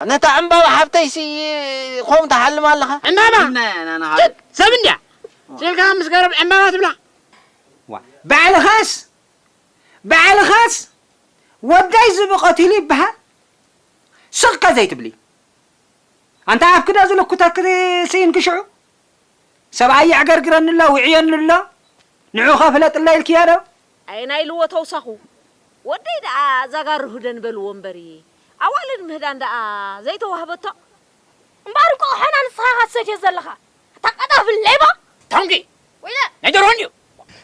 ነታ ዕምባባ ሓብተይሲ ከምኡ ትሓልማ ኣለኻ? ዕምባባ? እና፣ ና፣ ና፣ ጭድ፣ ሰብ እንድያ። ስኢልካ ምስ ገረብ ዕምባባ ትብላ? ዋ፣ ባዕልኻስ፣ ባዕልኻስ ወደይ ዝብኢ ቀቲሉ ይበሃል። ስቕ ከ ዘይትብሊ? ኣንታ ኣብ ክዳ ዝልኩተኪ ስኢንኪ ሽዑ? ሰብኣይ የዕገርግረኒ ኣሎ፣ ውዕየኒ ኣሎ። ንዑ ኸ ፍለጥለይ ኢልክያ ዶ? ኣየናይ ኢልዎ ተውሳኹ? ወደይ ደኣ ዛጋር ርሁደን በልዎ እምበሪ፣ ኣዋልድ ምህዳን ደኣ ዘይተዋህበቶ? እምበኣር እንቋቑሖና ንስኻ ኢኻ ትሰትዮ ዘለኻ። ኣታ ቀጣፊ ሌባ! ታንኪ! ወይለ! ናይ ደርሆ እንድዩ!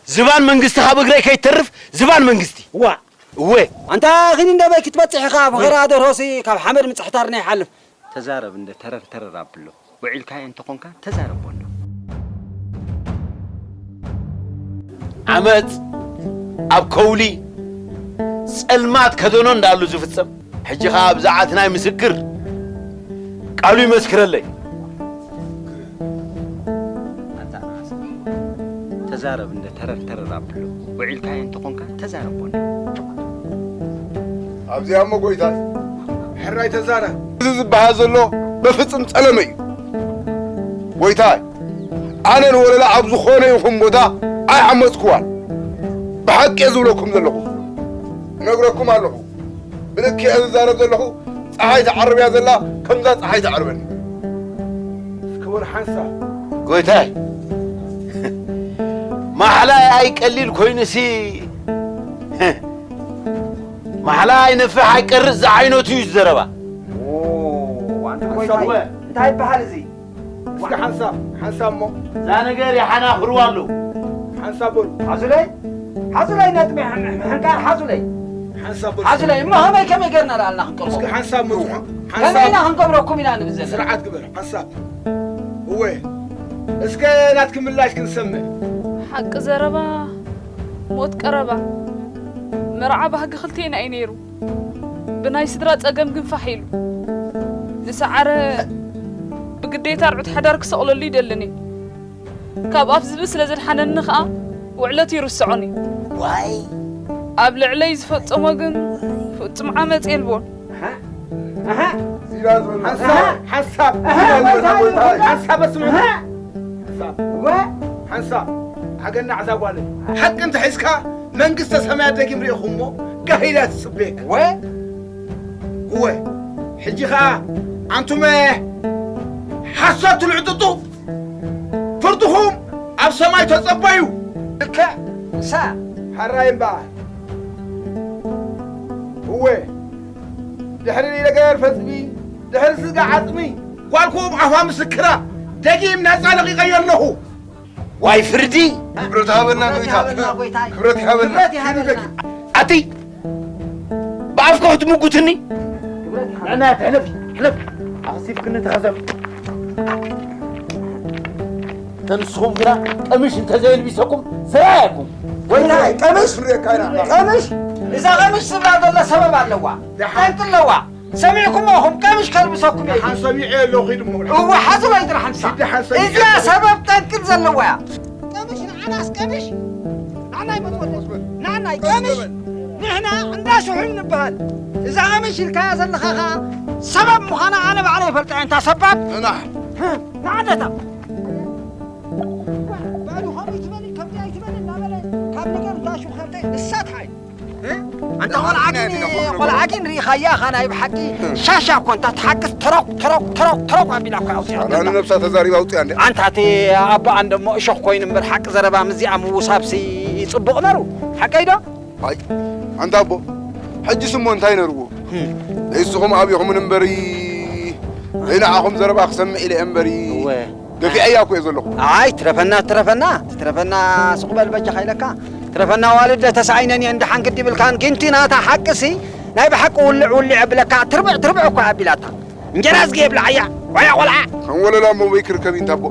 ዝባን መንግስቲ ካብ እግረይ ከይተርፍ ዝባን መንግስቲ! ዋ! እወ! ኣንታ ኺኒ እንደ በይ ክትበጽሕ ኢኻ፣ ብኸራ ደርሆሲ ካብ ሓመድ ምጽሕታርና ይሓልፍ። ተዛረብ እንደ ተረር ተረር ኣብሎ። ውዒልካዮ እንተኾንካ ተዛረቦ እንዶ። ዓመጽ ኣብ ከውሊ ጸልማት ከደኖ እንዳሉ ዝፍጸም፣ ሕጂ ኸኣ ብዛዕት ናይ ምስክር ቃሉ ይመስክረለይ። ኣንታ ኣናእስ፣ ተዛረብ እንደ ተረር ተረር ኣብሎ። ውዒልካዮ እንተኾንካ ተዛረቦ እንደ። ኣብዚኣ እሞ ጎይታይ፣ ሕራይ ተዛረብ። እዚ ዝበሃል ዘሎ በፍጽም ጸለመ እዩ። ጎይታይ፣ ኣነ ንወለላ ኣብ ዝኾነ ይኹን ቦታ ኣይዓመጽኩዋን። ብሓቂ እየ ዝብለኩም ዘለኹ። እነግረኩም ኣለኹ። ብልክዕ ዝዛረብ ዘለኹ፣ ጸሓይ ትዓርብ እያ ዘላ፣ ከምዛ ጸሓይ ትዓርበኒ። እስኪ በሉ ሓንሳብ። ጎይታይ፣ ማሕላይ ኣይቀሊል ኮይኑሲ፣ ማሕላ ኣይነፍሕ ኣይቀርጽ ዝዓይነቱ እዩ ዝዘረባ። ኦ፣ ኣንታ ሓንሳብ ጎይታይ፣ እወ። እንታይ ይበሃል እዚ? እስኪ ሓንሳብ፣ ሓንሳብ እሞ። እዛ ነገር ይሓናኽርዋ ኣለዉ። ሓንሳብ በሉ። ሓዙለይ፣ ሓዙለይ ነጥቢ ምሕ-፣ ምሕ-፣ ምሕንቃር ሓዙለይ። ሓንሳብ በሉ። ሓዙለይ፣ እሞ ከመይ፣ ከመይ ጌርና ደኣልና ክንቀርቦ? እስኪ ሓንሳብ እሞ፣ ከመይ ሓንሳብ። ኢና ክንገብረኩም ኢና ንብል ዘለና? ስርዓት ግበር፣ ሓንሳብ። እወ፣ እስከ ናትኪ ምላሽ ክንሰምዕ። ሓቂ ዘረባ ሞት ቀረባ። መርዓ ባህጊ ክልቴና እዩ ነይሩ። ብናይ ስድራ ጸገም ግን ፋሕ ኢሉ። ንሰዓረ ብግዴታ ርዑት ሓዳር ክሰቕለሉ ይደልን እዩ። ካብ ኣፍ ዝብኢ ስለ ዘድሓነኒ ኸኣ ውዕለቱ ይርስዖን እዩ። ዋይ! ኣብ ልዕለይ ዝፈጸሞ ግን ፍጹም ዓመጽ የልቦን። ኣሃ፣ ኣሃ። ሓንሳብ፣ ሓንሳብ። ኣሃ፣ ጎይታይ። ሓንሳብ ኣስምዑ። ኣሃ። ሓንሳብ። ወ? ሓንሳብ። ሓገናዕ እዛ ጓል። ሓቂ እንተሒዝካ መንግስተ ሰማያት ደጊም ርኢኹሞ ጋሂዳ ትጽበየካ። ወ? እወ። ሕጂ ኸኣ ኣንቱመ ሓሶት ትልዕጥጡ ፍርድኹም ኣብ ሰማይ ተጸበዩ። ልክዕ። እሳ። ሓራይ እምበኣር። እወ። ድሕሪ ነገር ፈጽሚ፣ ድሕሪ ስጋ ዓጽሚ፣ ጓልኩም ኣፋ ምስክራ፣ ደጊም ናጻ ለቒቐዮ ኣለኹ። ዋይ ፍርዲ! ክብረት ሃበና ክብረት ጎይታ። ይሃበልና ጎይታይ። ክብረት ይሃበልና። ክብረት ይሃበልና። ኣቲ ብኣፍካ ክትምጉትኒ? ክብረት ይሃበልና። ንዕና ሕለፍ፣ ሕለፍ። ኣኽሲፍክኒ ተኸዘብ። ተንስኹም ግና ቀምሽ እንተዘየልቢሰኩም ሰራይ ኣኩም። ጎይታይ፣ ቀምሽ? ክብረካ ኢና። ቀምሽ? እዛ ቀምሽ ዝብላ ዘላ ሰበብ ኣለዋ። ደሓን። ጠንቂ ኣለዋ። ሰሚዕኩሞ ኢኹም፣ ቀምሽ ከልብሰኩም እየ። ደሓን ሰሚዐ ኣለኹ፣ ሂድ እሞ። እወ፣ ሓዙለይ ጥራሕ ንሳ። ሂድ፣ ደሓን ሰሚዐ እዚኣ ኣለኹ። ሰበብ ጠንቅል ዘለዋ እያ። ቀምሽ፣ ንዓናስ ቀምሽ። ንዓናይ መጥወል። ንዓናይ ቀምሽ። ንሕና እንዳ ስሑል ንበሃል። እዛ ቀምሽ ኢልካያ ዘለኻ ኸኣ ሰበብ ምዃና ኣነ ባዕለይ ይፈልጣ እየ፣ እንታ ሰባብ። ንዓ። ንዓ ነታ። ባዕሉ ከምኡ ትበል፣ ከምዚ ኣይትበል እናበለ ካብ ነገር እንዳሹ ከልተ ንሳ ትሓይ። እ? ኣንታ ቆልዓ ግን፣ ቆልዓ ግን ርኢኻያ ኢኻ ናይ ብሓቂ ሻሻ እኮ እንታ ትሓቅስ ተሮቕ፣ ተሮቕ፣ ተሮቕ፣ ተሮቕ ኣቢላ እኮ ኣውፂኣ ኣነ ኣላ። ንነብሳ ተዛሪባ ኣውፂኣ እንድያ። ኣንታ እቲ ኣቦኣ እንደሞ እሾኽ ኮይኑ እምበር ሓቂ ዘረባ ምስዚኣ ምውሳብሲ ይፅቡቕ ነሩ። ሓቀይ ዶ? ኣይ፣ ኣንታ ኣቦ፣ ሕጅስ እሞ እንታይ ነርዎ? ህም። ንስኹም ኣብኹምን እምበሪ፣ ዘይንዓኹም ዘረባ ክሰምዕ ኢለ እምበሪ። እወ። ገፊዐያ እኮ እየ ዘለኹ። ኣይ፣ ትረፈና፣ ትረፈና፣ ትረፈና፣ ስቕ በል በጃኻ ኢለካ። ትረፈና ዋልድ ተሳኢነን እየን፣ ደሓን ግዲ ይብልካን፣ ግን እቲ ናታ ሓቅሲ፣ ናይ ብሓቂ ውልዕ ውልዕ የብለካ፣ ትርብዕ ትርብዕ እኮ ኣቢላታ። እንጀራ ዝገ የብልዓያ፣ ቆልዓ ቆልዓ። ከም ወለላ እሞ በይ ክርከብ እዩ እንታቦ።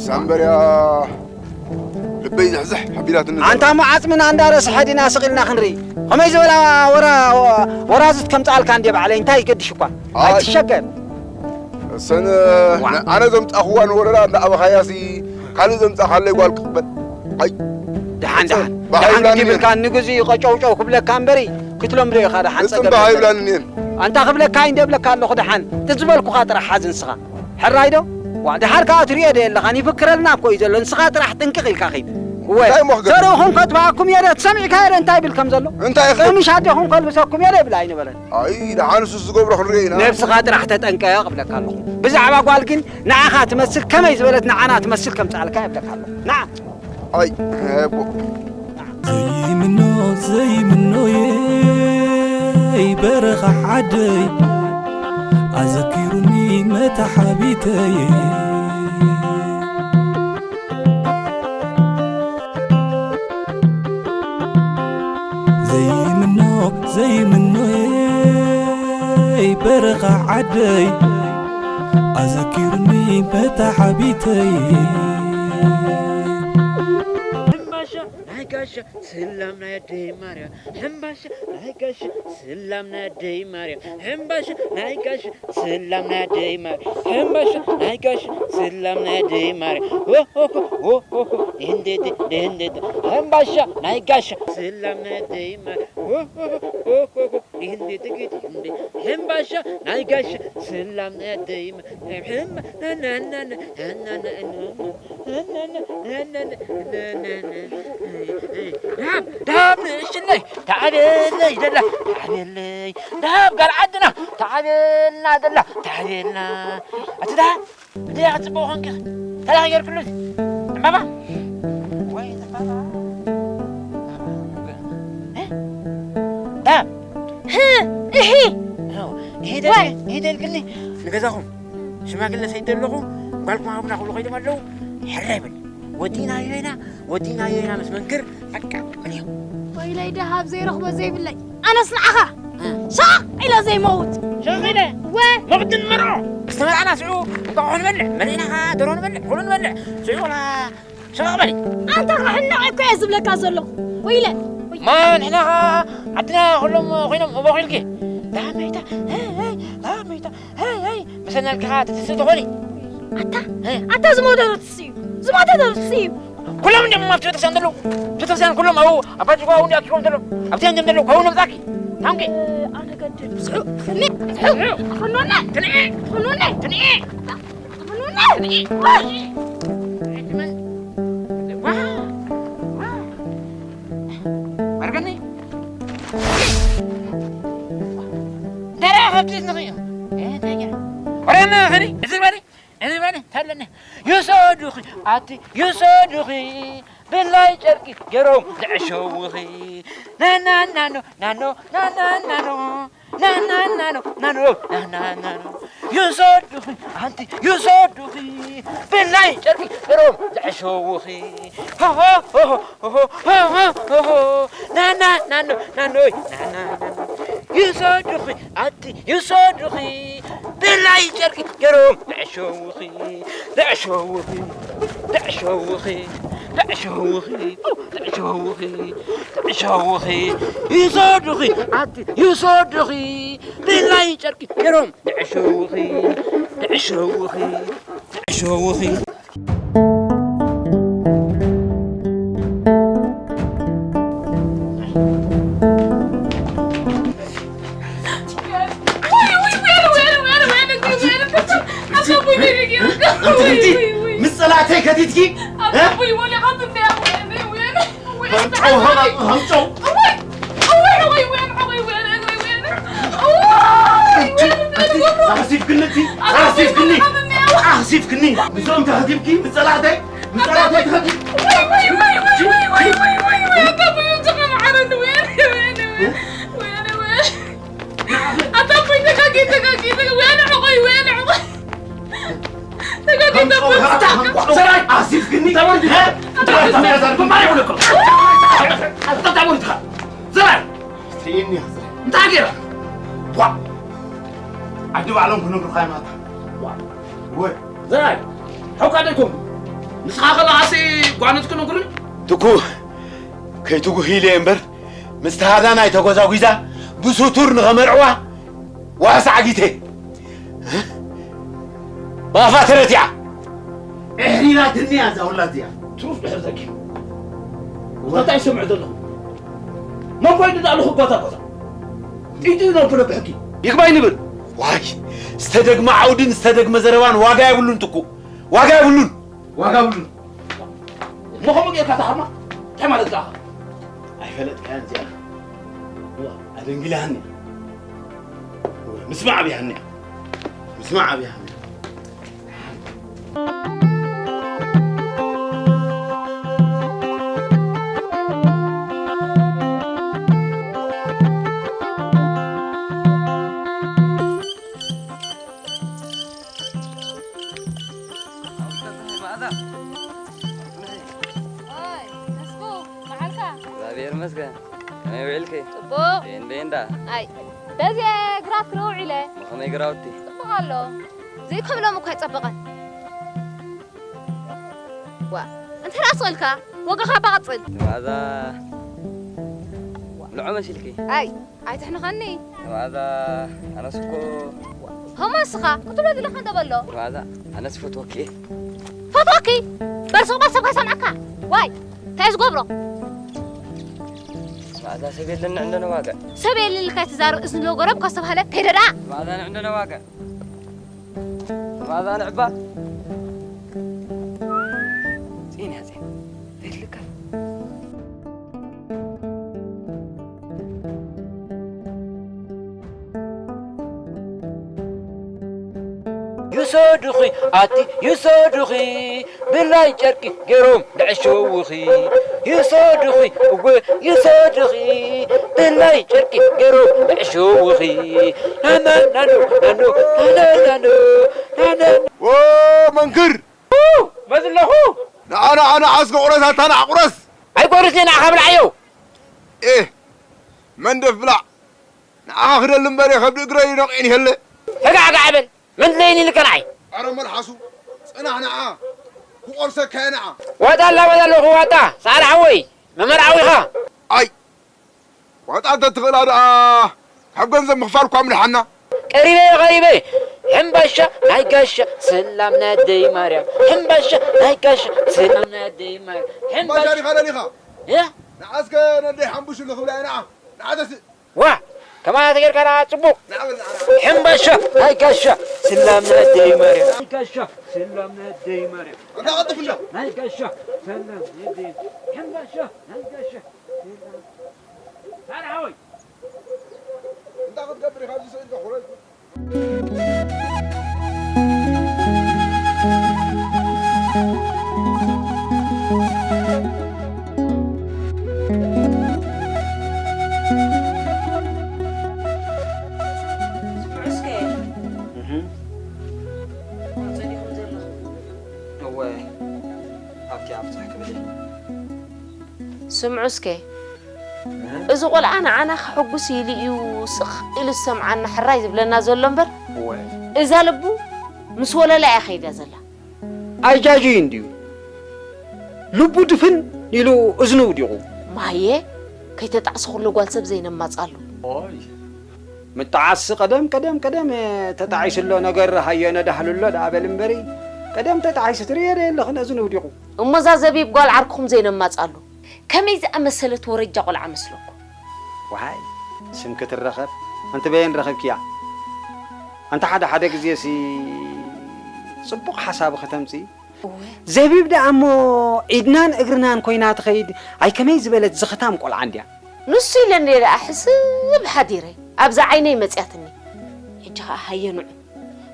ሳምበርያ ልበይ ዝሕዝሕ ኣቢላትኒ ኣንታ ዘላ። እሞ ዓጽምና እንዳረስሐ ዲና ስቕ ኢልና ክንርኢ። ከመይ ዝበላ ወራ-፣ ወራዝት ከምጽኣልካ እንድየ ባዕለይ፣ እንታይ ይገድሽ እኳ። ኣይ። ኣይትሸገር። እሰን ዋ። ነ-፣ ኣነ ዘምጻኹዋ ንወረዳ እንዳ ኣበኻያሲ ካልእ ዘምጻኻለይ ጓል ክቕበል። ኣይ። ደሓን፣ ደሓን። ባህ ደሓን ይብላኒ ግዲ እየን። ብልካ ንግዜኡ ቀጨውጨው ክብለካ እምበሪ፣ ክትለምዶ ኢኻ ደሓን እጽም ጸገም ባህ የለን። ይብላኒ እየን። ኣንታ ክብለካ ኣይንደ ብለካ ኣለኹ ደሓን። እቲ ዝበልኩኻ ጥራሕ ሓዝ ንስኻ። ሕራይ ዶ? ዋ፣ ደሓር ከኣ ትሪኦ ዶ የለኻን? ይፍክረልና እኮ እዩ ዘሎ። ንስኻ ጥራሕ ጥንቅቕ ኢልካ ኺድ። እወ፣ እንታይ እሞ ክገብር? ዘርእኹም ከጥፍኣኩም እየ ዶ? ትሰሚዕካ እየ ዶ እንታይ ይብል ከም ዘሎ? እንታይ እየ ክገብር? ቀሚሽ ኣዴኹም ከልብሰኩም እየ ዶ ይብል ኣይንበለን። ኣይ፣ ደሓን ንሱስ ዝገብሮ ክንሪኦ ኢና። ነብስኻ ጥራሕ ተጠንቀቕ እብለካ ኣለኹ። ብዛዕባ ጓል ግን ንዓኻ ትመስል ከመይ ዝበለት ንዓና ትመስል ከምጽኣልካ እየ እብለካ ኣለኹ። ንዓ። ኣይ፣ ኣቦ። ዘይምኖ፣ ዘይምኖየይ በረኻ ዓደይ ኣዘኪሩኒ መታሓቢተይ። ዘይምኖ፣ ዘይምኖየይ በረኻ ዓደይ ኣዘኪሩኒ መታሓቢተይ። ጋሻ ስላም ናይ ኣደይ ማርያም፣ ሕምባሻ ናይ ጋሻ ስላም ናይ ኣደይ ማርያም፣ ሕምባሻ ናይ ጋሻ ስላም ናይ ኣደይ ማርያም፣ ሕምባሻ ናይ ጋሻ ስላም ናይ ኣደይ ማርያም፣ ሆ ሆ ሆ ሆ ሆ ሆ፣ ደንደደ ደንደደ፣ ሕምባሻ ናይ ጋሻ ስላም ናይ ኣደይ ማርያም፣ ሆ ሆ ሆ ሆ ሆ ሆ፣ ደንደደ ደንደ፣ ሕምባሻ ናይ ጋሻ ስላም ናይ ኣደይ ማርያም፣ ሕምባ፣ ና ና ና ና ና ና ና ና ደሃብ፣ ደሃብ ንእሽነይ፣ ተዓብየለይ ደላ፣ ተዓብየለይ። ደሃብ ጋል ዓድና፣ ተዓብየልና ደላ፣ ተዓብየልና። ኣቲ ደሃብ፣ እንዴ፣ ኣቲ ጽቡቕ ኾንኪ። ተላኺ ገርክሉ። ዕምባባ? ወይ ዕምባባ? እ? ደሃብ? ህ፣ እሂ። ኖ፣ ይሄ ወይ። ደል-፣ ይሄ ደልግልኝ። ንገዛኹም። ሽማግለ ሰይድ ኣለኹ፣ ጓልኩም ሃቡና ክብሉ ከይዶም ኣለዉ። ሕራይ በል። ወዲናዮ ኢና፣ ወዲናዮ ኢና ምስ መንክር፣ በቃ፣ በልዮ። ወይለይ ደሃብ ዘይረኽቦ ዘይብለይ። ኣነስ ንዓኻ እ። ሻቕ ኢለ ዘይመውት። ሻቕ ኢለ? ወ- መቕድን መርዖ። ዝተመርዓና ሽዑ እንቋቑሖ ንበልዕ። መሊእና ኸዓ ደርሆ ንበልዕ፣ ሑሉ ንበልዕ። ሽዑ ኸዓ ሻቕ በሊ። ኣንታ ኸዓ ሕናቕ እኮ እየ ዝብለካ ዘለኹ። ወይለ። ወይለ። ማ ንሕና ኸዓ ዓድና ኩሎም ኮይኖም እቦ ኺልኪ። ዳመይታ፣ ሄይ፣ ሄይ፣ ዳመይታ። ሄይ፣ ሄይ፣ ምሰናልኪ ኸዓ ትትስእ ትኾኒ። ኣታ፣ ሄይ። ኣታ ዝሞተ ዶ ትስእዩ? ዝሞተ ዶ ትስእዩ? ኩሎም እንዲኦም ኣብቲ ቤተክርስትያን ዘለዉ። ቤተክርስትያን ኩሎም ኣብኡ፣ ኣብ ባጅጓ እውን ይኣኪቦም ዘለዉ። ኣብቲ እንዲኦም ዘለዉ፣ ካብኡ ንምጻኪ። ታንኪ። ኣነ ገድል። ስሑ፣ ስሚ፣ ስሑ። ኣፈኖና። ትንዒ። ኣፈኖና። ትንዒ። ኣፈኖና። ትንዒ። ዋይ። ዋይ። ዋይ። ኣርገኒ። ደራ ከብቲ ንኽዮ። እ፣ እንታይ ገይረ? ወረና ኸዲ፣ እዚ በሊ፣ እዚ በሊ፣ ታለኒ። ይውሰዱኺ፣ ኣቲ ይውሰዱኺ፣ ብላይ ጨርቂ ገይሮም ዘዕሸውኺ። ናና ናኖ፣ ናኖ፣ ናና ናኖ፣ ናና ናኖ፣ ናኖ፣ ናና ናኖ። ይውሰዱኺ፣ ኣንቲ ይውሰዱኺ፣ ብላይ ጨርቂ ገይሮም ዘዕሸውኺ። ሆ፣ ሆ፣ ሆ፣ ሆ፣ ሆ፣ ሆ፣ ሆ፣ ሆ፣ ሆ። ናና፣ ናኖ፣ ናኖይ፣ ናና፣ ናኖ። ይውሰዱኺ፣ ኣቲ ይውሰዱኺ። ብላይ ጨርቂ ገይሮም ዘዕሸውኺ፣ ዘዕሸውኺ፣ ዘዕሸውኺ፣ ዘዕሸውኺ፣ ዘዕሸውኺ፣ ዘዕሸውኺ። ይውሰዱኺ፣ ኣቲ ይውሰዱኺ። ብላይ ጨርቂ ገይሮም ዘዕሸውኺ፣ ዘዕሸውኺ። ዘዕሸውኺ። ኣንቲ፣ ኣንቲ፣ ምስ ጸላእተይ ከቲትኪ? እ? ከም ጨው፣ ከም ጨው። ኣኽሲፍክኒ እቲ፣ ኣኽሲፍክኒ፣ ኣኽሲፍክኒ። ምስኦም ተኸቲብኪ፣ ምስ ጸላእተይ፣ ምስ ጸላእተይ ተኸቲብ-፣ ኣታ ኣቦይ ተጋጊ፣ ተጋጊ፣ ተጋጊ፣ ወያነ ሕቆይ፣ ወያነ ሕቆይ። ተጋጊ፣ ከም ጨው፣ ኣታ፣ ሰራይ፣ ኣኽሲፍክኒ። ተወርድ፣ እ? ተወርድ፣ ተወርድ፣ ተወርድ፣ ኣታ ተወርድ፣ ሰራይ። ትርእየኒ ኢኻ፣ ዘራይ። እንታይ ገይራ? ዋ! ዓዲ ባዕሎም ክነግሩኻ እዮም፣ ኣታ። ዋ! ወይ! ዘራይ፣ ሓውካ ዶ ኣይኮንኩን? ንስኻ ከለኻሲ ጓኖት ክነግሩኒ? ትኩ፣ ከይትጉህ ኢለ እየ እምበር፣ ምስቲ ሃዳናይ ተጎዛጒዛ ብስቱር ንኸመርዕዋ ዋሳ ዓጊተ። ባፋ ተረቲዓ። ኣሕሪራትኒ እያ እዛ ውላድ እዚኣ። ትሩፍ ድሕር ዘኪ። እንታይ ይሰምዕ ዘለኹ? መን ኮይኑ ደኣ ልኽጎታጎታ? ጥይቱ ይነብሎ ብሕጊ። ይግባይ ንብል። ዋይ፣ ዝተደግመ ዓውድን ዝተደግመ ዘረባን ዋጋ የብሉን ትኩ። ዋጋ የብሉን። ዋጋ የብሉን። እሞ ከምኡ ጌርካ ተሃርማ? እንታይ ማለት ደኣ? ኣይፈለጥካያን እዚኣ። ኣደንጊላሃኒ። ምስማዕ ኣብያሃኒ። ምስማዕ ኣብያሃኒ። ኦይ፣ ተስፉ፣ መዓልካ? እግዚኣብሔር ይመስገን። ከመይ ውዒልኪ? ጽቡቕ። ቤን ቤንዳ። ኣይ፣ በዚ ግራት ክነውዕ ኢለ። እሞ ከመይ ግራውቲ? ጽቡቕ ኣሎ። ዘይከም ሎም እኳ ኣይጸበቐን። ዋ፣ እንተ ደኣ ስቕ ኢልካ፣ ወገኻ ባቕጽል። መኣዛ ምልዖ መሲልኪ? ኣይ፣ ኣይትሕንኸኒ። መኣዛ ኣነስ እኮ። ሆማ እስኻ ክትብሎ ዘለኻ እንተ በሎ። መኣዛ ኣነስ ፈትወኪ። ፈትወኪ? በል ስቕ በል ሰብ ከይሰምዓካ። ዋይ፣ እንታይ ዝገብሮ? መኣዛ ሰብ የለን ንዕንደ ነዋግዕ። ሰብ የለን ኢልካ ትዛረብ እዝኒ ለጎረብ ካስተብሃለ ከይደ ደኣ። መኣዛ ንዕንደ ነዋግዕ። መኣዛ ንዕባ። ጽን እያ ጽን። ዘይትልከፍ። ይሰዱኺ ኣቲ ይሰዱኺ ብላይ ጨርቂ ገይሮም ደዕሸውኺ። ይሰዱኺ እወ ይሰዱኺ ብላይ ጨርቂ ገይሮም ደዕሸውኺ። ናና ናኖ ናኖ ናና ናኖ ናና ዎ መንክር! መዝለኹ! ንዓ ንዓ ንዓ እስከ ቁረስ ኣታ ንዓ ቁረስ! ኣይቆርስን ንዓኻ ብልዓዮ! ኤህ መንደፍ ብላዕ! ንዓኻ ክደሊ እምበር እየ ከብዲ እግረይ ነቒዕን ይህለ። ሕጋዕጋዕ በል! መን ድለየኒ ኢልካ ንዓይ? ኣረ መልሓሱ ጽናሕ ንዓ ክቆርሰካ እየ ንዓ። ዋጣ ኣላበል ኣለኹ ዋጣ ሰዓረ ሓወይ መመርዓዊ ኢኻ። ኣይ ዋጣ እንተትኽእላ ደኣ ካብ ገንዘብ ምኽፋል እኳ ምድሓና። ቀሪበ ቀሪበ ሕምባሻ ናይ ጋሻ ሰላም ናይ ኣደይ ማርያም ሕምባሻ ናይ ጋሻ ሰላም ናይ ኣደይ ማርያም ሕምባሻ ባጃ ዲኻ ደሊኻ? እ? ንዓስከ ነደይ ሓምቡሽ ንኽብላ ኢና ንዓ ተስእ ዋ ከማና ተጌርካ ደኣ ጽቡቕ። ንዓ በል ንዓ። ሕምባሻ ናይ ጋሻ ስላም ናይ ኣደይ ማርያም ናይ ጋሻ ስላም ናይ ኣደይ ማርያም ኣታ ቀጥፍ እንዳ ናይ ጋሻ ሰላም ናይ ኣደይ ሕምባሻ ናይ ጋሻ ሰላም ሳራ ሓወይ እንታይ ክትገብር ኢኻ ኣብዚ ስእሊ ከኹረል ስምዑ እስከ፣ እዚ ቆልዓ ንዓና ከሐጉስ ኢሉ እዩ ስቕ ኢሉ ዝሰምዓና ሕራይ ዝብለና ዘሎ እምበር፣ እወ። እዛ ልቡ ምስ ወለላ እያ ከይዳ ዘላ። ኣይጃጅይ እንድዩ። ልቡ ድፍን ኢሉ እዝኑ ውዲቑ። ማየ፣ ከይተጣዕሰ ኩሉ ጓል ሰብ ዘይነማጻሉ። ኦይ፣ ምጥዓስሲ ቀደም ቀደም ቀደም ተጣዒሱ ኣሎ። ነገር ሃየ ነዳህሉ ኣሎ ደኣ በል እምበሪ፣ ቀደም ተጣዒሱ ትርእዮ ዶ የለኽን እዝኑ ውዲቑ። እሞ እዛ ዘቢብ ጓል ዓርክኹም ዘይነማጻሉ። ከመይ ዝኣመሰለት ወረጃ ቆልዓ መስለኩም? ዋይ ስም ክትረኸብ ኣንቲ በየን ረኸብክያ? ኣንቲ ሓደ ሓደ ግዜሲ ጽቡቕ ሓሳብ ከተምጺ። እወ። ዘቢብ ደኣ እሞ ኢድናን እግርናን ኮይና ትኸይድ ኣይ ከመይ ዝበለት ዝኽታም ቆልዓ እንድያ። ንሱ ኢለ እንድየ ደኣ ሕስብ ሓዲረ ኣብዛ ዓይነይ መጽያትኒ። ሕጂ ኸኣ ሃየ ንዑ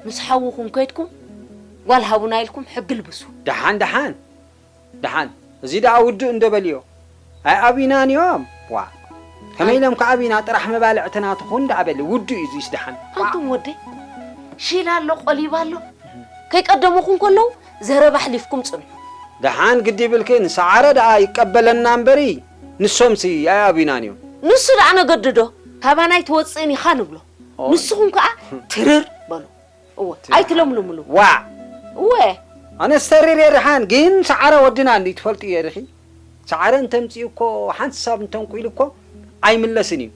ምስ ሓውኹም ከይድኩም ጓል ሃቡና ኢልኩም ሕጊ ልብሱ። ደሓን ደሓን። ደሓን እዚ ደኣ ውዱእ እንዶ በልዮ ኣይኣብዩናን እዮም ዋእ ከመይ ኢሎም ክኣብዩና ጥራሕ መባልዕትና ትኹን ደኣ በሊ ውዱእ እዩ እዚስ ደሓን ዋእ። ኣንቱም ወደይ ሺላ ኣሎ ቆሊባ ኣሎ ከይቀደሙኹም ከለዉ ዘረባ ኣሕሊፍኩም ጽንሑ። ደሓን ግዲ ይብልክን ሰዓረ ደኣ ይቀበለና እምበሪ ንሶምሲ ኣይኣብዩናን እዮም። ንሱ ደኣ ነገድዶ ካባና ኣይትወጽእን ኢኻ ንብሎ ንስኹም ከኣ ትርር በሉ። እወ ኣይትለምልምሉ። ዋእ እወ ኣነስ ተሪር እየ ደሓን ግን ሰዓረ ወድና እንድዩ ትፈልጥዮ ዲኺ ሰዓረ እንተምጺኡ እኮ ሓንሳብ እንተንቁኢሉ እኮ ኣይምለስን እዩ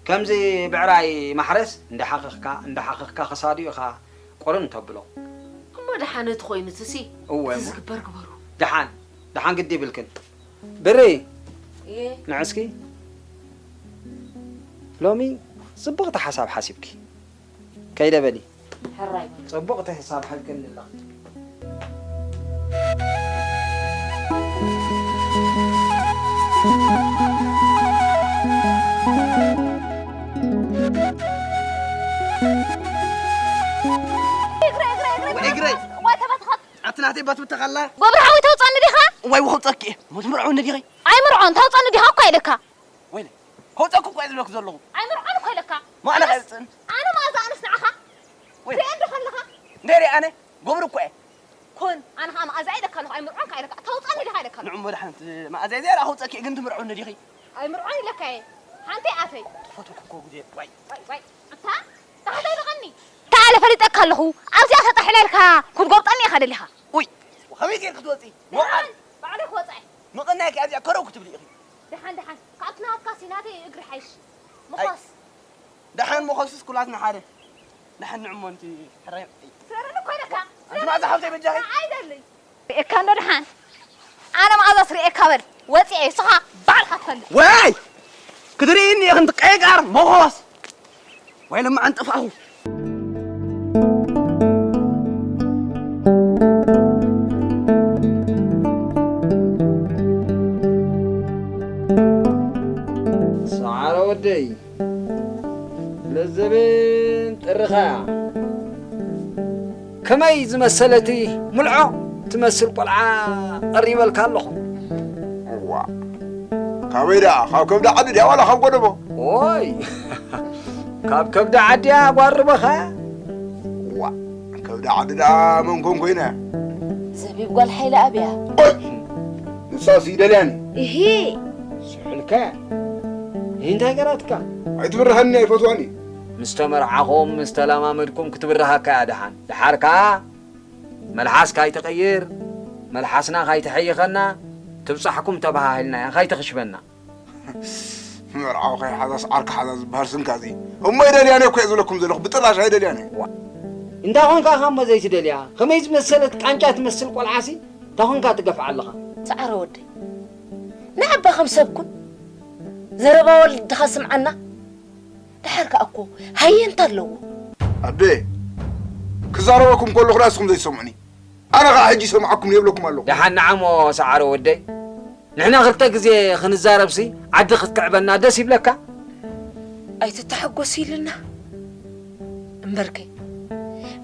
ከምዚ ብዕራይ ማሕረስ እንዳሓኸኽካ እንዳሓኸኽካ ክሳዱ ኢኻ ቁርን ተብሎ። እሞ ደሓን እቲ ኮይኑትሲ እወ እቲ እሞ ዝግበር ግበሩ። ደሓን ደሓን ግዲ ይብልክን ብሪ እየ ንዕስኪ ሎሚ ጽብቕቲ ሓሳብ ሓሲብኪ ከይደ በሊ ሕራይ በሉ። ጽቡቕቲ ሕሳብ ሓልክኒ ኣለኺ። እግረይ፣ እግረይ፣ እግረይ፣ እግረይ። እግረይ። ዋይ ተባትኻት። ኣቲ ናተይ ባት ብተኻላ። ጎብሪ ሓወይ ተውጻኒ ዲኻ? ዋይ ወኸውጸኪ እየ። ሞት ምርዖ ነዲኸይ። ኣይምርዖን ተውጻኒ ዲኻ እኳ ኢለካ። ወይለ ከውፀኩ እኮ እየ ዝብለኩ ዘለኹ። ኣይምርዖን እኮ ኢለካ። ማዕለ ኣነስ- ከይውፅእን። ኣነ መኣዛ ኣነስ ንዓኻ ወይለ ሪኤ እንዶ ከለኻ። እንታይ ሪኣ ኣነ? ጎብሪ እኮ እየ። ኮን ኣነ ከዓ መኣዛ ኢለካ ኣለኹ ኣይምርዖን ከዓ ኢለካ ተውፀኒ ዲኻ ኢለካ ኣለኹ። ንዑ መድሓኒት መኣዛ እየ ዘይራ ከውፀኪ እየ ግን ትምርዖኒ ዲኺ? ኣይምርዖን ኢለካ እየ ሓንተይ ኣተይ። ዝፈትወኩ እኮ ግዜ ዋይ። ዋይ ዋይ ኣታ ታሕተይ ርቐኒ። ተኣለ ፈሊጠካ ኣለኹ ኣብዚኣ ተጠሒላ ኢልካ ክትጎብጠኒ ኢኻ ደሊኻ። ውይ ከመይ ገይር ክትወፂ? ሞዓል ባዕለይ ክወፃ እየ። ምቕናይ ከ ኣብዚኣ ከረው ክትብሊ ኢኺ። ደሓን፣ ደሓን። ካብቲ ናትካሲ ናተይ እግሪ ሓይሽ። ኣይ፣ ምኾስ። ደሓን ምኾስስ ኩላትና ሓደ። ደሓን ንዕሞ እንቲ ሕራይ። ፍረረኒ እኮ ኢለካ። ኣንቲ መኣዛ ሓብተይ በጃኺ። ኣይደልይ። ርእየካ እንዶ ደሓን። ኣነ መኣዛስ ርእየካ በል። ወፂኤ፣ ንስኻ ባዕልኻ ትፈልጥ። ወይ! ክትርእይኒ ኢኺ እንቲ ቀይቃር መኾስ። ወይ ለማዓን ጠፋኹ። ሰዓረ ወደይ፣ ለዘብን ጥርኻ ከመይ ዝመሰለቲ ሙልዖ ትመስል ቆልዓ ቀሪበልካ ኣለኹ። እዋ፣ ካበይ ደኣ? ካብ ከብዲ ዓዲ ድያ ዋላ ካብ ጎደቦ? ኦይ፣ ካብ ከብዲ ዓድያ ጓርበኻ። ዋ፣ ከብዲ ዓዲ ደኣ መን ኮን ኮይነ? ዘቢብ ጓል ሓይለ ኣብያ። ኦይ፣ ንሳስ ይደልያኒ። እሂ። ስሑልከ እንታይ ገራትካ? ኣይትብርሃኒ፣ ኣይፈትዋኒ። ምስ ተመርዓኹም፣ ምስ ተለማመድኩም ክትብርሃካ እያ ደሓን። ደሓር ከኣ መልሓስ ካይትቕይር፣ መልሓስና ካይትሐይኸና፣ ትብጻሕኩም ተባሃሂልና እያ፣ ካይትኽሽበና። መርዓዊ ከይሓዛስ ዓርኪ ሓዛ ዝበሃል ስንካ እዚ። እሞ ኣይደልያን እኮ እየ ዝብለኩም ዘለኹ፣ ብጥራሽ ኣይደልያን እየ። ዋ፣ እንታይ ኾንካ እሞ ዘይትደልያ? ከመይ ዝመሰለት ቃንጫ ትመስል ቆልዓሲ እንታይ ኾንካ ትገፍዓ ኣለኻ? ሰዓረ ወደይ፣ ንዓባ ከም ሰብ ኩን። ዘረባ ወለድኻ ስምዓና። ደሓር ከኣ እኮ ሃየንታ ኣለዎ። ኣደ፣ ክዛረበኩም ከለኹ ንስኹም ዘይትሰምዑኒ። ኣነ ኸዓ ሕጂ ይሰምዓኩም የብለኩም ኣለኹ። ደሓን ንዓሞ ሰዓረ ወደይ። ንሕና ክልተ ግዜ ክንዛረብሲ ዓዲ ክትክዕበና ደስ ይብለካ? ኣይትተሓጎስ ኢልና። እምበርከ፣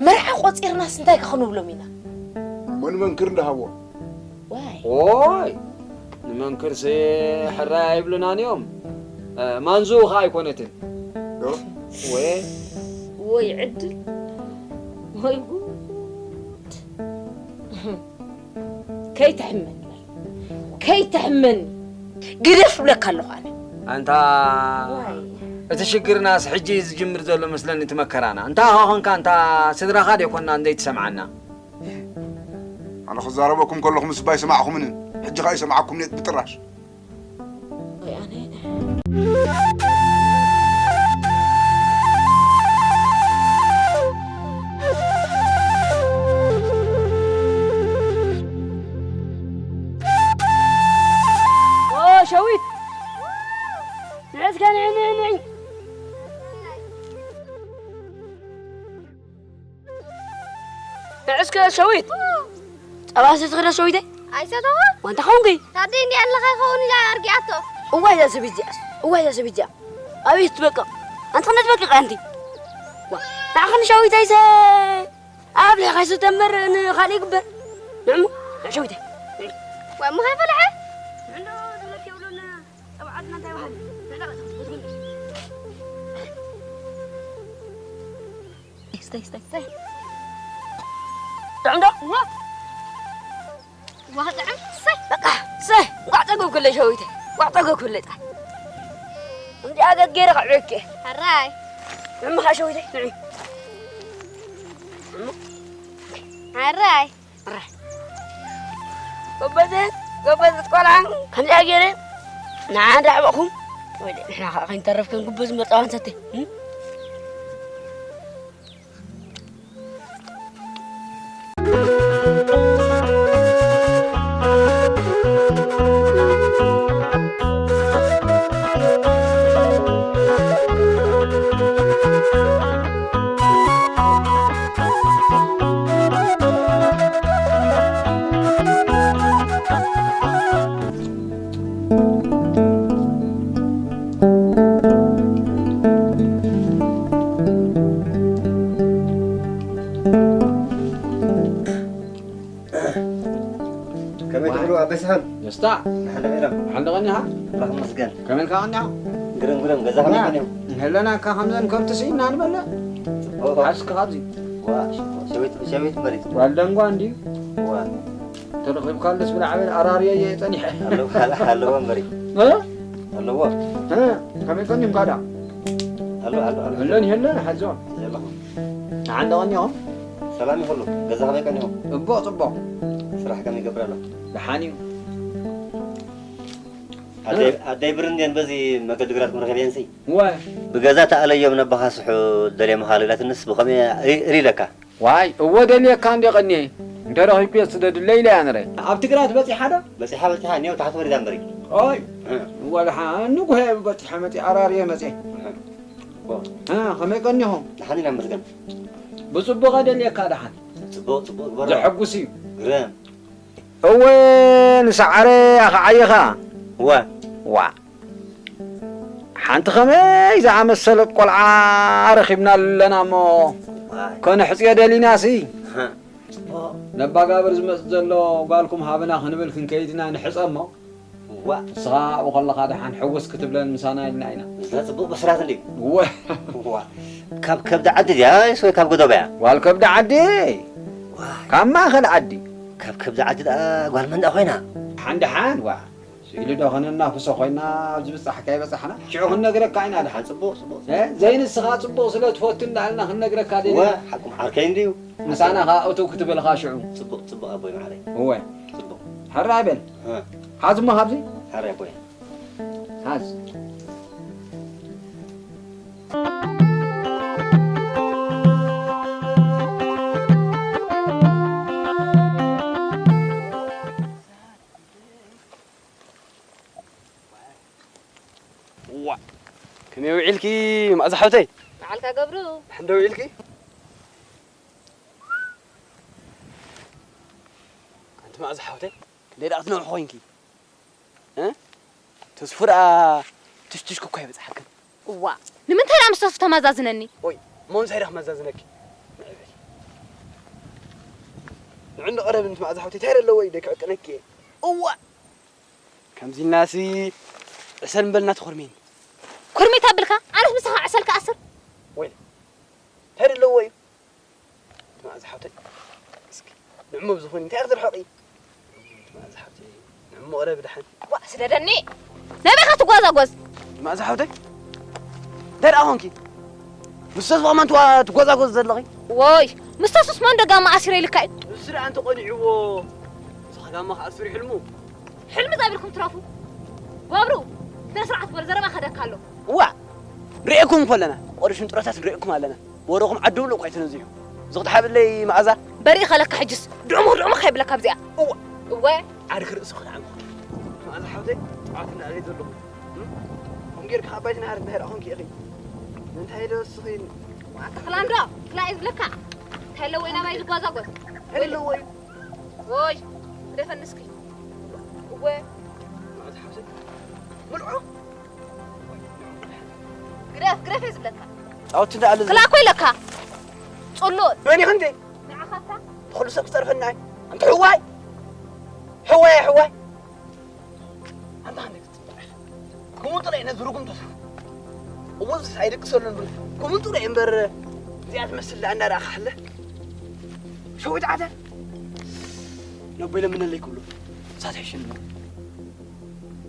መርዓ ቆጺርናስ እንታይ ከ ክንብሎም ኢና? እሞ ንመንክር እንዳሃቦ። ዋይ። ኦይ፣ ንመንክርሲ ሕራይ ኣይብሉናን እዮም። እ፣ ማንዙ ኸኣ ኣይኮነትን። ዶ? ወይ። ወይ ዕድል። ወይ ጉድ። ከይትሕመኒ በል። ከይትሕመኒ። ግደፍ እብለካ ኣለኹ ኣነ። ኣንታ ዋይ። እቲ ሽግርናስ ሕጂ ዝጅምር ዘሎ መስለኒ እቲ መከራና። እንታ ኸ ኾንካ፣ እንታ ስድራኻ ደይኮንና እንዘይትሰምዓና? ኣነ ክዛረበኩም ከለኹ ምስ ባይ ሰማዕኹምኒ፣ ሕጂ ኸኣ ይሰማዕኩም ኔት ብጥራሽ። ወይ ኣነ። ኦ፣ ሸዊት! ንዕ እስከ ንዕ፣ ንዕ፣ ንዕ። ንዕ እስከ ሸዊት። ጸባ ሰቲኺ ዶ ሸዊተይ? ኣይሰተኹን። ዋንታ ኾንኪ? ታዲ እንዲ ኣለኻ ይኸውን ኢላ ኣርጊኣቶ። እዋይ እዛ ሰበይቲ እዚኣስ፣ እዋይ እዛ ሰበይቲ እዚኣ። ኣበይ ትበቅቕ? ኣንቲ ኸነ ትበቅቕ ኣንቲ። ዋ፣ ንዓኽን ሸዊተይሰ ኣብሊዕኻ ይስተ እምበር ንኻልእ ይግበር። ንዕሞ፣ ንዕ ሸዊተይ። ንዕ። ዋይ፣ እሞ ከይፈለሐ? ንዕንዶ ዝብለኪ የብሉን። ጸብዓትና እንታይ በሃል? ንዕና በእታ ክትፈትውኒ። ስተይ፣ ስተይ፣ ስተይ። ጥዑም ዶ? እዋ። እዋ፣ ክጥዕም። ሰይ። በቃ፣ ሰይ። እንቋዕ ጸገብኩለይ ሸዊተይ። እንቋዕ ጸገብኩለይ ጣል። እንዲኣ ገገይረ ከዕብየኪ። ሕራይ። ንዕምኻ ሸዊተይ፣ ንዒ። ሕራይ። ጎበዘት፣ ጎበዘት ቆልዓ፣ ከምዚኣ ገይረ ንዓ እንዳዕበኹም፣ ወይ ንሕና ከዓ ከይንተርፍ ከም ጉበዝ መርፃ ክንሰቲ። እም? ከመይ ትብሉ ኣበይ ሰኸም? ደስታ። ደሓን ዶ ቀኒኻ? ኣምላኽ ይመስገን። ከመይ ኢልካ ቀኒኻ? ግርም ግርም፣ ገዛ ከመይ ዋ፣ ቀኒኹም? እንሀለና እካ ከምዘን ከብቲ ስኢና ንበልዕ። ጽቡቕ። ሓዝኪ ካብዚ። ዋ፣ ሸዊት፣ ሸዊት መሬት። ጓል ደንጓ እንድዩ። ዋ። ተረኺብካሉስ ብላዕበል ኣራርዮ እየ ጸኒሐ። ኣለዎ፣ ኣለ-፣ ኣለዎ እምበሪ። እ? ኣለዎ። እ? ከመይ ቀኒኹም ካዳ? ኣሎ፣ ኣሎ፣ ኣሎ። ኣሎ እንሀለና ሓዞ። ዘለኹም። ንዓንዶ ቀኒኹም? ሰላም ይኹሉ። ገዛ ከመይ ቀኒኹም? ጽቡቕ፣ ጽቡቕ። ስራሕ ከመይ ይገብር ኣሎ? ደሓን እዩ። ኣደይ ኣደይ ብርንዴን በዚ መገዲ ግራት መረከብየንሲ እወ። ብገዛ ተኣለዮም ነባኻ ስሑ ደልየ ምኻል ኢላትንስ ብኸመይ እሪ- እሪ ኢለካ? ዋይ እወ ደልየካ እንደ ቀኒየ እንተ ረኺብኩዮ ስደድለይ ኢለያ ነረ። ኣብቲ ግራት በጺሓ ዶ? በጺሓ በጺሓ እኒኦ ታሕቲ ወሪዳ እምበሪ። ኦይ ወልሓ ንጉሄ በጺሐ መጺ ኣራርየ መጺ። ከመይ ቀኒኹም? ደሓን ኢና መስገን። ብጽቡቐ ደልየካ ደሓን። ጽቡቕ ጽቡቕ ግበሮ። ዘሐጉስ እዩ። ግረም። እወ ንሰዓረ ኣኸዓይኻ እወ ዋ ሓንቲ ኸመይ ዝኣመሰለት ቆልዓ ረኺብና ኣለና እሞ ከነሕፅዮ ደሊናሲ ነባጋብር ዝመፅ ዘሎ ጓልኩም ሃብና ክንብል ክንከይድና ንሕፀ እሞ ዋ ንስኻ ኣብኡ ከለኻ ደሓን ሕውስ ክትብለን ምሳና ኢልና ኢና እዛ ፅቡቕ ብስራት እንድዩ እወ ዋ ካብ ከብዲ ዓዲ ድያ ወይስ ወይ ካብ ጎዶባ እያ ጓል ከብዲ ዓዲ ካብ ማእኸል ዓዲ ካብ ከብዲ ዓዲ ደኣ ጓል መን ደኣ ኮይና ሓን ደሓን ዋ ስኢሉ ዶ ከነናፍሶ ኮይና ኣብዚ ብጻሕካ ይበጻሕና ሽዑ ክንነግረካ ኢና ድሓን ጽቡቕ ጽቡቕ ዘይንስኻ ጽቡቕ ስለ ትፈቱ እንዳልና ክንነግረካ ደና ሓቁም ዓርከይ እንድዩ ምሳና ኸዓ እቱ ክትብል ኻ ሽዑ ጽቡቕ ጽቡቕ ኣቦይ ማዓረይ እወ ጽቡቕ ሕራይ በል ሓዝሞ ካብዚ ሕራይ ኣቦይ ሓዝ ዋ ከመይ ውዒልኪ ማእዛ ሓውተይ? በዓልካ ገብሩ። ሕንደ ውዒልኪ? ኣንቲ ማእዛ ሓውተይ ክንደይ ደኣ ክትነውሒ ኮይንኪ? እ? ተስፉ ደኣ ትሽትሽኪ እኳ ይበጽሓክን። እዋ ንምንታይ ደኣ ምስ ተስፉ ተማዛዝነኒ? ኦይ እሞ ምሳይ ደኣ ክመዛዝነኪ? ንዕበል ንዕንዲ ቀረብ እንቲ ማእዛ ሓውተይ እንታይ ደለዎ እዩ ደይ ክዕቅነኪ እየ። እዋ ከምዚ ኢልናሲ ዕሰል ምበልና ትኾርሜኒ። ኮርሜት ኣብልካ ኣነስ ምሳኻ ዕሰል ክኣስር። ወይለ እንታይ ደለዎ እዩ? እቲ መኣዛ ሓውተይ እስኪ ንዕሞ ብዝኾን እንታይ ክትርሕቒ? እቲ መኣዛ ሓውተይ ንዕሞ ኧረ ብድሓን። ዋ ስደደኒ ናበይ ኢኻ ትጓዛጓዝ? መኣዛ ሓውተይ እንታይ ደኣ ኾንኪ? ምስ ተስፋ ማን ትዋ- ትጓዛጓዚ ዘለኺ? ወይ ምስ ተሱስ ማን ደጋማ ኣሲረ ኢልካ እዩ። ንሱ ደኣ እንተቖኒዕዎ ንስኻ ጋማ ክኣስር እዩ ሕልሙ። ሕልሚ ዛቢልኩም ትረፉ። ገብሩ ስነ ስርዓት በል ዘረባ ከደካ ኣሎ። እዋ ርኤኩም እኮ ኣለና። ቆሪ ሽንጥሮታት ንርኤኩም ኣለና። ወረኹም ዓዲ ብሎ እኳ ኣይተነዚሑ። ዝቕድሓብለይ መኣዛ። በሪእኻ ለካ ሕጅስ ድዑሙኽ ድዑሙኽ ከይብለካ ኣብዚኣ። እዋ እወ ዓርኪ ርእሲ ክልዓም። መኣዛ ሓውተይ ጸዋት እንዳኣለይ ዘለኹ። እም? ከም ጌርካ ኣባይቲ ናሃር እንድሕር ኣኹንኪ ኢኺ። እንታይ ዶ እስኺ ኣተኽላንዶ ክላእ ዝብለካ እንታይ ኣለዎ ናባይ ዝጓዛጓዝ እንታይ ኣለዎ እዩ ወይ ግደፈኒ እስኪ እወ መኣዛ ሓውተይ ምልዖ ግደፍ ግደፍ እየ ዝብለካ ጻውቲ እንዳኣለ ክላኮ ኢለካ ጽሉእ በኒ ክንዲ ንዓኻታ ኩሉ ሰብ ክጸርፈና እዩ ኣንቲ ሕዋይ ሕዋይ ሕዋይ ኣንታ ክንዲ ክትጽበሕ ክሙን ጥራይ ነዚ ርጉም ተስፉ እወ ዝስ ኣይደቅሰሉን ብል ክሙን ጥራይ እምበር እዚኣ ትመስል ደኣ እንዳረኣኻ ሕለ ሸዊት ዓተ ነቦይ ለምነለይ ክብሎ ሳት ሕሽን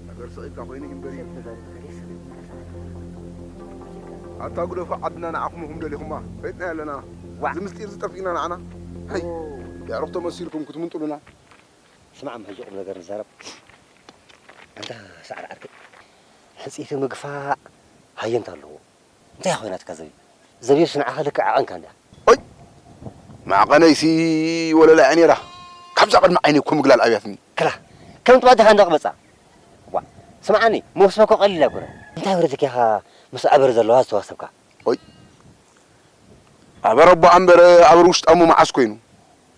ነገር ስቕ ኢልካ ኮይኑ እዩ እምበር እዩ። ኣታ ግደፎ ዓድና ንዓኹም ኢኹም ደሊኹማ ፈይጥና ኣለና። እዚ ምስጢር እዚ ጠፊእና ንዓና። ሀይ የዕሩኽ ተመሲልኩም ክትምንጥሉና። ስማዕ እሞ ሕጂ ቁም ነገር ንዛረብ። ኣንታ ሳዕሪ ዓርከይ ሕፅይቲ ምግፋዕ ሃየንታ ኣለዎ። እንታይ ኮይናትካ ዘቢብ? ዘቢብሲ ንዓኻ ልክዕ ዓቐንካ እንድያ። ኦይ! መዕቐነይሲ ወለላ እያ ነይራ። ካብዛ ቅድሚ ዓይነይ እኮ ምግላል ኣብያትኒ። ክላ! ከም ጥባ ዲኻ እንዳ ቅበጻ? ዋእ! ስምዓኒ፣ መውስባ እኮ ቀሊል ኣይኮነን። እንታይ ወረደካ ኢኻ ምስ ኣበር ዘለዋ ዝተዋሰብካ? ኦይ! ኣበር ኣቦኣ እምበር ኣበር ውሽጣ እሞ መዓስ ኮይኑ?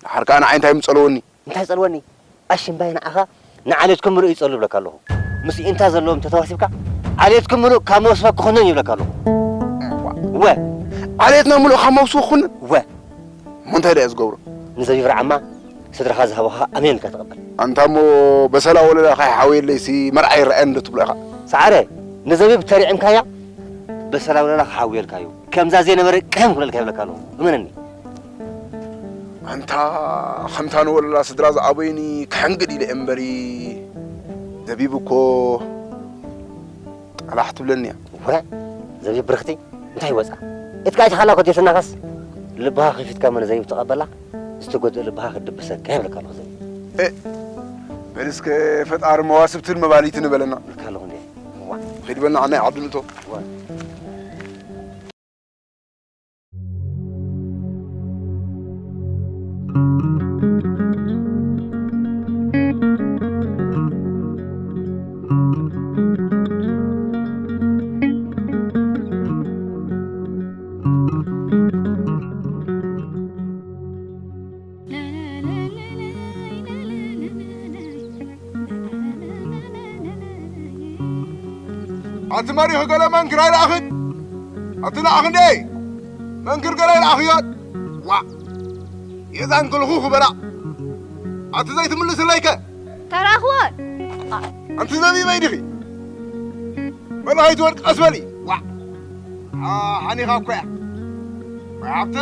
ደሓር ከኣ ንዓይ እንታይ ምጸለወኒ? እንታይ ጸልወኒ? ኣሽምባይ ንዓኻ ንዓሌትኩም ምሉእ ይጸሉ እብለካ ኣለኹ። ምስ ኢንታ ዘለዎም ተተዋሲብካ ዓሌትኩም ምሉእ ካብ መውስባ ክኹነን ይብለካ ኣለኹ። ወ ዓሌትና ምሉእ ካብ መውስባ ክኹነን? ወ እሞ እንታይ ደኣ ዝገብሮ? ንዘቢብ ርዓማ ስድራኻ ዝሃቡኻ ኣሜን ኢልካ ተቐበል። ኣንታ እሞ በሰላ ወለላ ካይሓወየለይሲ መርዓ ይረኣየኒ ዶ ትብሎ ኢኻ? ሰዓረ ንዘቢብ ተሪዒምካያ በሰላ ወለላ ክሓውየልካ እዩ። ከምዛ ዘይነበረ ቅህም ክብለልካ ይብለካ ኣለኹ። እመነኒ። ኣንታ ኸምታ ንወለላ ስድራ ዝኣበዩኒ ክሕንግድ ኢለ እየ እምበሪ ዘቢብ እኮ ጣላሕ ትብለኒ እያ። ወ ዘቢብ ብርኽቲ እንታይ ይወፃ? እትካ ኣይትኻላ ኮ ዴስናኸስ ልብኻ ኸፊትካ መነ ዘቢብ ተቐበላ ዝተጎድእ ልብኻ ክድብሰካ ይብለካ ኣለኹ ዘቢብ። በል እስከ ፈጣሪ መዋስብትን መባልይትን ይበለና። እልካ ኣለኹ እንዴ። ኺድ በና ዓናይ ዓዲ ልቶ። ኣቲ መሪኹ ገለ መንክር ኣይለኣኽን። ኣቲ ለኣኽ እንዴ መንክር ገለ ኣይለኣኽዮን። ዋ የዛን ክልኹ ክበላ። ኣቲ ዘይትምልስለይከ? ተራኽቦን። ኣንቲ ዘቢበይ ዲኺ? በላኺ ትወድቂ ቀስ በሊ። ዋ ሓኒኻ እኮ እያ። ወይ ሃብተ።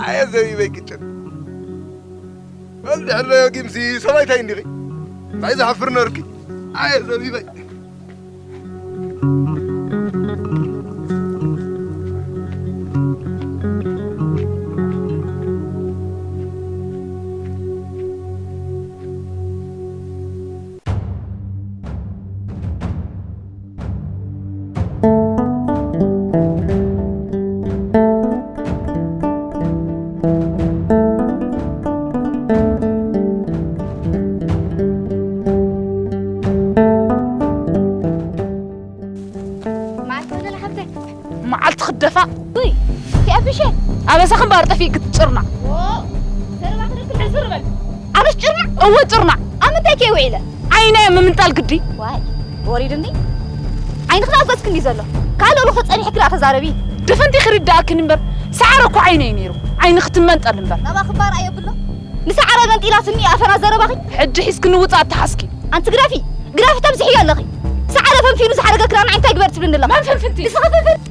ኣየ ዘቢበይ ቅጭን። እንድሕር ጊምሲ ሰበይታይ እንዲኺ? እንታይ ዝሓፍር ነርኪ? ኣየ ዘቢበይ። መዓልቲ ክደፋ። ውይ፣ ኪኣብሸ። ኣበሳ ክንባር ጠፊእ ክትጭርና። ኦ፣ ዘረባ ክደፍር ሕስር በል። ኣበስ ጭርና? እወ ጭርና። ኣብ ምንታይ ከ ውዒለ? ዓይነ ምምንጣል ግዲ። ዋይ፣ ወሪድኒ። ዓይንኺ ኣዘዝክኒ ዘሎ። ካልእ ጸኒሕኪ ደኣ ተዛረቢ። ድፍንቲ ክርዳእክን እምበር፣ ሰዓረ እኮ ዓይነ እዩ ነይሩ። ዓይንኺ ትመንጠል እምበር። ናባኺ ባር ኣየብሎ። ንሰዓረ መንጢላትኒ ኣፈና ዘረባኺ። ሕጂ ሒዝክኒ ውጻእ ኣተሓዝኪ። ኣንቲ ግደፊ፣ ግደፊ ተብዝሕዮ ኣለኺ። ሰዓረ ፈንፊኑ ዝሓደገ ክዳን እንታይ ግበር ትብልኒ ኣለኺ? መን ፍንፍንቲ? ንስኺ ፍንፍንቲ።